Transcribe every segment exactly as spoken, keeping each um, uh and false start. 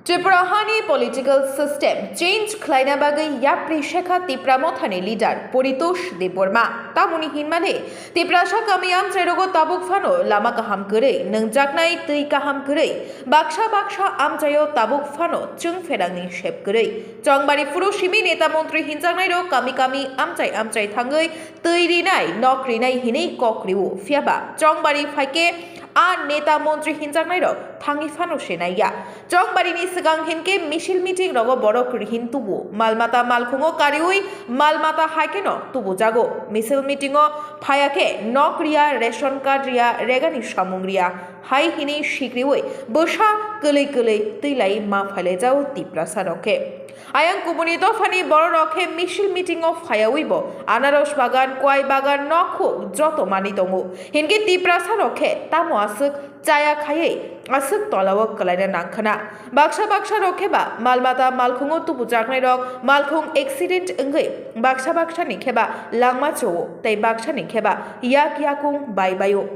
Tripura hani political system change khlaina bagwi yapri sekha Tipra Mothani leader Paritosh Debbarma. Tamoni hinmale Tiprasa kami amchairogo tabuk phano lama kaham kwrwi, nwngjaknai twi kaham kwrwi, baksa baksa amchaio tabuk phano chwng pherangni sep kwrwi. Chongbari phuru simi neta montri hinjaknairok kami kami amchai amchai thangwi twi rinai, nok rinai hinwi kok rio. Phiyaba Chongbari phaikhe a neta montri hinjaknairok thangwi phano se naiya. Chongbarini swkang hinkhe misil meeting rogo borok rihin tubu, malmata malkhungo kariwi malmata haikheno tubujago. Misil meetingo phaya khe nok riya, ration card riya, regani samung riya hai hinwi sikriwi bwsa kwlwi kwlwi twilai ma phailaijao Tiprasa rok khe. Ayang kubuni dophani bororok khe misil meeting o phayawi bo anaros bagan, kwai bagan, nokhuk joto manwi tongo. Hinkhe Tiprasa rok khe tamo aswk chaya khaiwi aswk tolao kwlaina nangkhwna. Baksa baksa rok khe ba malmata malkhungo tubujaknai rok malkhung accident wngwi baksa baksa ni khe ba langma chwo tei baksa ni khe ba yak yakung bai baio.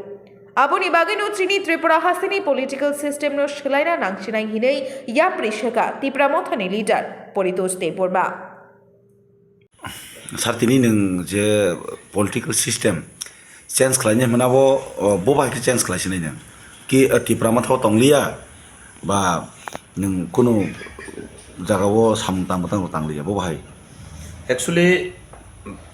Aboni bagwino chini Tripura hasteni political system no swlaina nangsinai hinwi yapri swkha Tipra Mothani leader Paritosh Debbarma. Sir, tini nwng je political system change khlainai hwnmano bo, o, bo bai khe change khlai sinai nwng? Ki, o, Tipra Motha o tongliya ba nwng kunu jaga o samung tangma tangma tangliya bo bahai? Actually,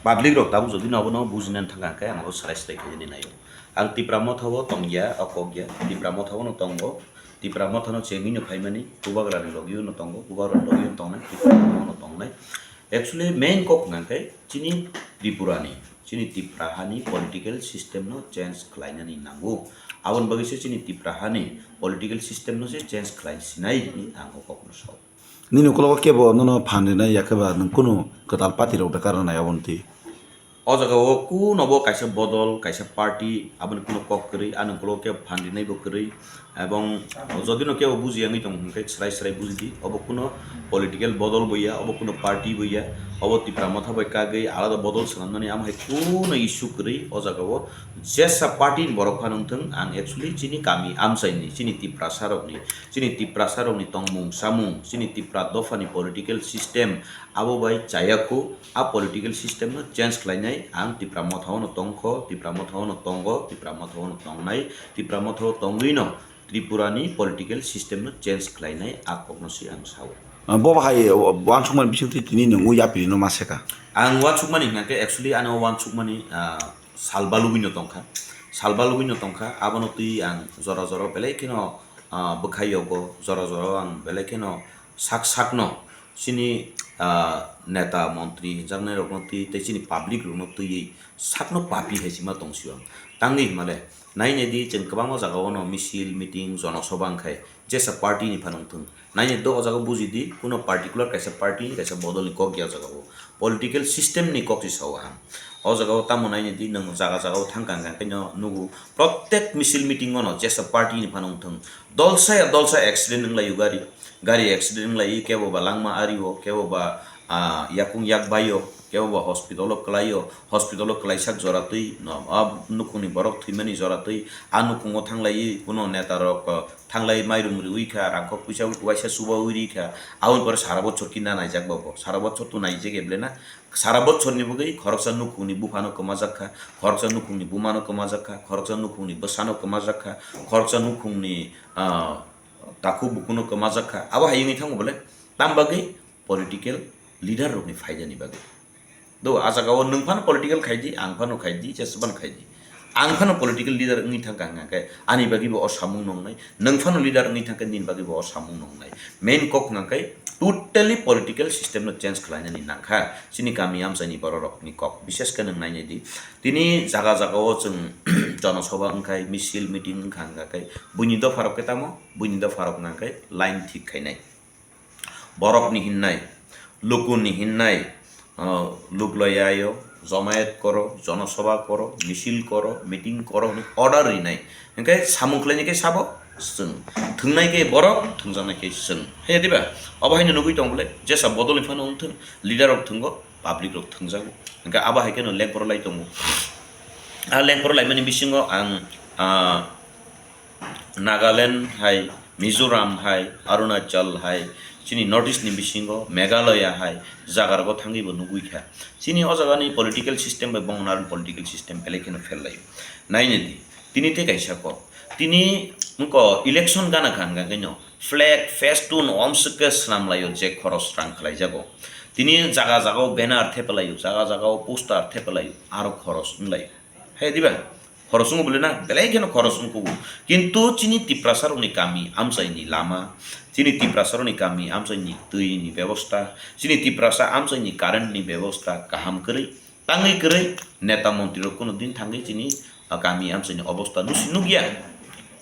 public rok tabuk jodi no abono bujinani thangkha khe ang bo srai srai khainani naio. Ang Tipra Motha o tongya, o kok ya, Tipra Motha o no tongo, Tipra Motha no chengwi no phaimani, Bubagra ni logi o no tongo, Bubagra ni logi o no tongnai, Tipra Motha o no tongnai. Actually main kok hwnkha khe chini Tripura ni, chini Tipra hani political system no change khlainani nango. Aboni bagwi se chini Tipra hani political system no se change khlai sinai hinwi ang o kok no sao. Nini ukulogo kebo nono phan rinai ya khe ba nwng kunu kwtal party rok da karna nai aboni twi? O jaga o kuno bo kaisa bodol, kaisa party, aboni kuno kok kwrwi, ani ukulogo kebo phan rinai bo kwrwi, ebong jodi no kebo buji yangwi tong hwn khe swrai swrai buji di, obo kuno political bodol bo ya, obo kuno party bo ya, obo Tipra Motha bai kagwi alada bodol swnamnani amo hai kuno issue kwrwi o jaga o jesa party ni borok phano wng thung, ang actually chini kami amchai ni, chini Tiprasa rok ni, chini Tiprasa rok ni tongmung samung, chini Tipra dopha ni political system abo bai chaya khu. A political system no change khlainai ang Tipra Motha o no tongkho, Tipra Motha o no tongo, Tipra Motha o no tongnai, Tipra Motha o tongwi no Tripura ni political system no change khlainai a kok no se ang sao. Bo bahai uansukmani bisingtwi tini nwng o yapri no ma seka? Ang uansukmani hwnkha khe actually ano uansukmani ah, sal balugwi no tongkha, sal balugwi no tongkha, abono twi ang jora jora belai kheno ah, bwkhai yogo, jora jora o ang belai kheno sak sakno chini ah, neta montri hinjaknai rokno twi tei chini public rokno twiwi sakno papi hai sima tongsio ang. Tangwi hwnmale nainai di chwng kwbangma jagao no misil, meeting, jonosoba wngkhai jesa party ni phano wngthung. Nainai do o jaga buji di kuno particular kaisa party ni kaisa bodol ni kok ya o jaga o political system ni kok se sao ang. O jaga o tamo nainai di nwng jaga jaga o thangkha hwnkhe no nugo protek misil meeting o no jesa party ni phano wngthung. Dolsa ya dolsa accident wnglaio gari, gari accident wnglaio, kebo ba langma ario, kebo ba ah, yakung yak baio, kebo ba hospital o kwlaio, hospital o kwlaisak jora twi no, ah, nukhungni borok thwimani jora twi, ah, nukhungo thanglaiwi kuno neta rok, ah, thanglaiwi mairum riwi kha, rangkok puisa waisa chubawi ri kha, aboni pore sara bochor kinda naijak bo bo, sara bochor to naijak eble na, sara bochor ni bagwi khoroksa nukhungni buphano kwmajak kha, khoroksa nukhungni bumano kwmajak kha, khoroksa nukhungni bwsano kwmajak kha, khoroksa nukhungni, ah, takhuk bukuno kwmajak kha, abo hai wngwi thango bole, tam bagwi political leader rokni phaidani bagwi. Do, ah jaga o nwng phano political khai di, ang phano khai di, jeswk phano khai di. Ang phano political leader wngwi thangkha hwnkha khe ani bagwi bo o samung nongnai, nwng phano leader wngwi thangkhe nini bagwi bo o samung nongnai. Main kok hwnkha khe totally political system no change khlainani nangkha chini kami amchaini borok rokni kok. Bishesh khe nwng nainai di, tini jaga jaga o chwng jonosoba wngkhai, misil meeting wngkha hwnkha khe buini dopha rok khe tamo, buini dopha rok hwnkha khe line thik khainai. Borokni hinnai, lukuni hinnai, ah, luk loyaio, jomayat koro, jonosoba koro, misil koro, meeting koro hwnwi order rinai. Hwnkhe samung khlainai khe sabo chwng, thwngnai khe borok, thwngjaknai khe chwng. Haiya diba? Obo haino nugwi tong bole, jesa bodolni phano wng thung, leader rok thwngo, public rok thwngjago. Hwnkhe abo hai kheno lengphoro lai tongo. A lengphoro laimani bisingo ang, ah, Nagaland hai Mizoram hai, Arunachal hai, chini North East ni bisingo Meghalaya hai jaga rogo thangwi bo nugwi kha. Chini o jaga ni political system bai Bongani political system belai kheno fel laio. Naina di, tini tei kaisa kok. Tini wngko election gana kha hwnka khe no flag, festoon, omswk khe swnam laio je khoros rang khlai jago. Tini jaga jaga o banner thepa laio, jaga jaga o poster thepa laio, aro khoros wng laio. Hai diba? Khoros wngwi bwlwi na, belai kheno khoros wngkugo. Kintu chini Tiprasa rokni kami amchaini lama, chini Tiprasa rokni kami amchaini twi ni bebosta, chini Tiprasa amchaini current ni bebosta kaham kwrwi, tangwi kwrwi neta montri rok kuno din thangwi chini, ah, kami amchaini obosta nusi nukya,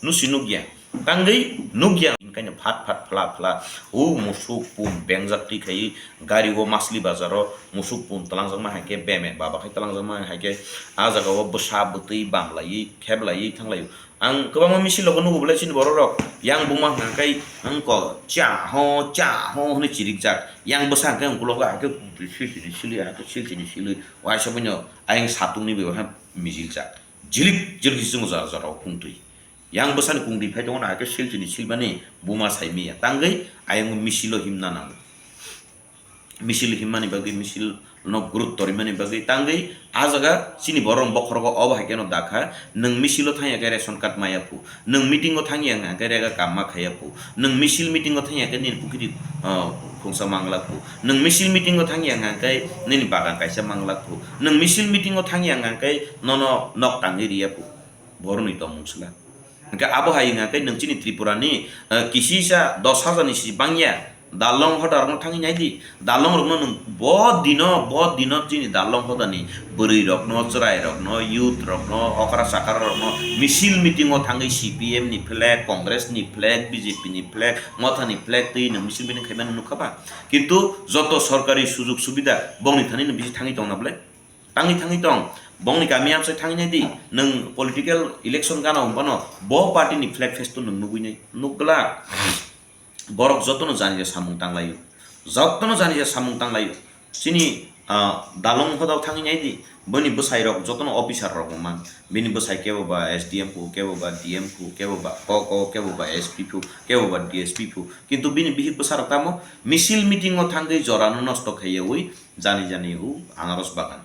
nusi nukya. Tangwi nukya, hwnkhai no phat phat phla phla, o musuk pum bengjak twi khai, gari o Masli bazar o musuk pum twlangjakma hai khe, beme baba khai twlangjakma hai khe, a jaga o bwsa bwtwi bam laiwi, kheb laiwi thang laio. Ang kwbangma misil rok nugo belai chini borok rok, yang buma hwnkhai wngko cha ho, cha ho hwnwi chirikjak, yang bwsa hwnkhai ungkulok hai khe silchini silwi, hai khe silchini silwi, waisa buino ayang satung ni bebakhe mijiljak, jilik jilik se chwng jora jora o kungtwi. Yang bwsani kungtwi phai tongo, hai khe silchini silmani buma sai manya. Tangwi ayang misilo himna nango. Misil himmani bagwi, misil no gurutto rimani bagwi tangwi a jaga chini borok bokhorogo obo hai kheno dakha. Nwng misilo thangya khe ration card maya phu, nwng meeting o thangya hwnkha khe rega kamma khaiya phu, nwng misil meeting o thangya khe nini pukhiri, ah, khungsa mangla phu, nwng misil meeting o thangya hwnkha khe nini bagan kaisa mangla phu, nwng misil meeting o thangya hwnkha khe nono nok tangwi riya phu. Borokni tongmung sla. Hwnkhe abo hai wngkha khe nwng chini Tripura ni, eh, kisisa dos hajar ni si bangya dalong hoda rokno thangwi nai di. Dalong rokno nwng bo dino, bo dino chini dalong hoda ni bwrwi rokno, chwrai rokno, youth rokno, okra chakra rokno misil meeting o thangwi C P M ni flag, Congress ni flag, B J P ni flag, motha ni flag twi nwng misil meeting khaimani nukha ba? Kintu joto sorkari sujug subida bongni thani no bisi thangwi tongna bwle? Tangwi thangwi tong, bongni kami amchai thangwi nai di, nwng political election gana hwnphano bo party ni flag festo nwng nugwi nai, nukglak. Borok jotono janija samung tanglaio, jotono janija samung tanglaio. Chini, ah, dalong hodao thangwi nai di, bini bwsai rok jotono officer rok wngman, bini bwsai kebo ba S D M phu, kebo ba D M phu, kebo ba kok o, kebo ba S P phu, kebo ba D S P phu, kintu bini bihik bwsa rok tamo misil meeting o thangwi jorano nosto khaiyawi jani jani o anaros bagan.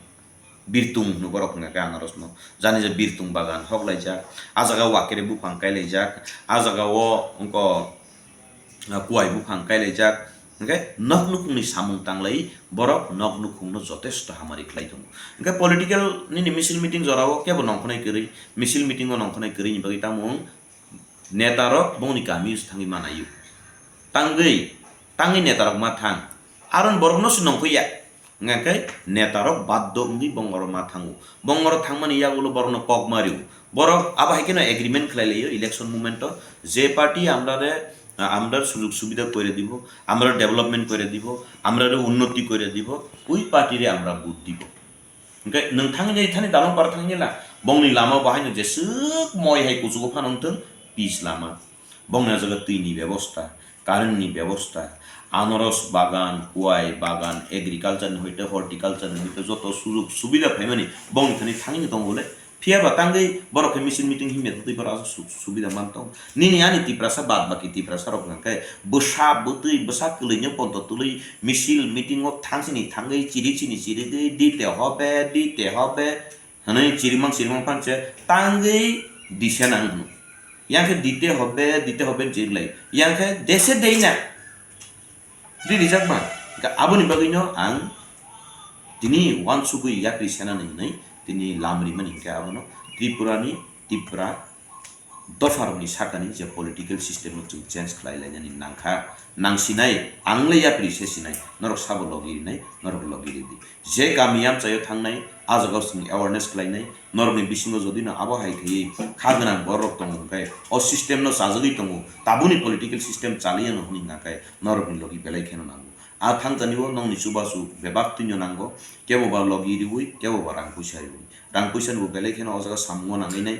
Birtung hwno borok hwnkha khe anaros no. Jani je birtung bagan hoklaijak. A jaga o wakere buphang kailaijak. A jaga o wngkha, ah, kuai buphang kailaijak. Hwnkhe nok nukhungni samung tanglai borok nok nukhungno jotesto hamari khlai tongo. Hwnkhe political nini misil meeting jorao kebo nongkhonai kwrwi. Misil meeting o nongkhonai kwrwini bagwi tamo wng Netarok bongni kami o se thangwi manaio. Tangwi, tangwi netarok ma thang. Aron borokno se nongkhoya. Hwnkhe netarok baddo wngwi bongoro ma thango. Bongoro thangmani yagulo borokno kok mario. Borok abo hai kheno agreement khlai laio election moment o. Je party amrare, amrar sujug subida koire dibo, amrar development koire dibo, amrare unnoti koire dibo, ui party re amra vote dibo. Hwnkhe nwng thangwi nai thani dalong par thangwi nai la. Bongni lama bo haino jeswk moi hai kuchugo phano wngthwng, pis lama. Bongni a jaga twi ni bebosta, current ni bebosta, anaros bagan, kuai bagan, agriculture ni hoite horticulture ni hoite joto sujug subida phaimani bongni thani thangwi tongo le. Phiya ba tangwi borok khe misil meeting himya twi borok aswk su-, subida man tong. Nini ani Tiprasa bad baki Tiprasa rok hwnkhe bwsa bwtwi bwsa kwlwino ponto tului misil meeting o thangsini thangwi chiri chini chirigwi dite hobe dite hobe hwnwi chirimang chirimang phanse tangwi dise nang hwno. Yang khe dite hobe dite hobe chiriklai yang khe dese dei na. Ri rijak ba? Hwnkhe aboni bagwino ang tini uansugwi yapri senani hwnwi tini lam rimani hwnkhe abono Tripurani, Tipra dopharokni sakani je political system no chwng change khlai lainani nangkha, nangsinai, ang le yapri se sinai, norok sabo logi rinai, norok logi ridi. Je kami amchaio thangnai, a jagao chwng awareness khlainai, norokni bisingo jodi no abo hai khaiwi kha gwnang borok tongo hwnkhe, o system no chajagwi tongo, tabukni political system chaliya no hwnwi hwnkhe, norokni logi belai kheno nango. A thangjanio nokni chubachu bebak twino nango, kebo ba logi riwi, kebo ba rang puisa riwi. Rang puisa ni bo belai kheno o jaga samungo nangwi nai.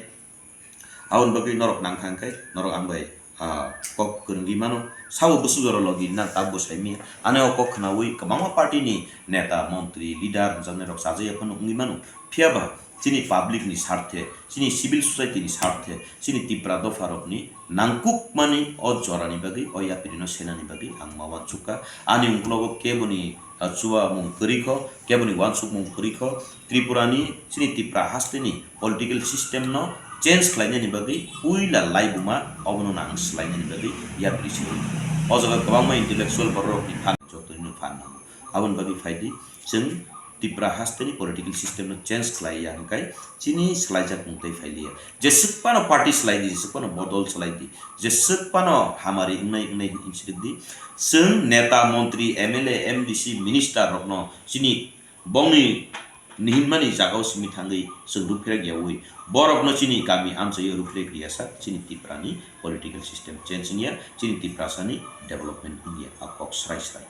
Aboni bagwi norok nangkha hwnkhe norok ang bai, ah, kok kwrwngwi mano. Sabo bwswk jora logi rina tabukbo saimanya. Ani o kok khwnawi kwbangma party ni neta, montri, leader hwnjaknai rok chajak ya phano wngwi mano. Phiya ba chini public ni sarthe, chini civil society ni sarthe, chini Tipra dopha rokni nangkukmani o jorani bagwi, o yapri no senani bagwi ang ma uansukha. Ani ungklogo keboni, ah, chuba mung kwrwi kho, keboni uansuk mung kwrwi kho, Tripura ni chini Tipra haste ni political system no change khlainani bagwi puila laibuma obono ang swlainani bagwi yapri se rwkha. O jaga kwbangma intellectual borok rokni phan jotono phan nango. Aboni bagwi phaidi chwng Tipra haste ni political system no change khlai ya hwnkhe chini swlaijak mung tei phailiya. Jeswk phano party swlai di, jeswk phano bodol swlai di, jeswk phano hamari wngnai wngnai hwn sirikdi. Chwng neta, montri, M L A, M D C, minister rokno chini bongni nihinmani jagao simi thangwi chwng ruphrek yaui borokno chini kami amchaio ruphrek riya sak chini Tiprani political system change wngya, chini Tiprasani development wngya, a kok srai srai.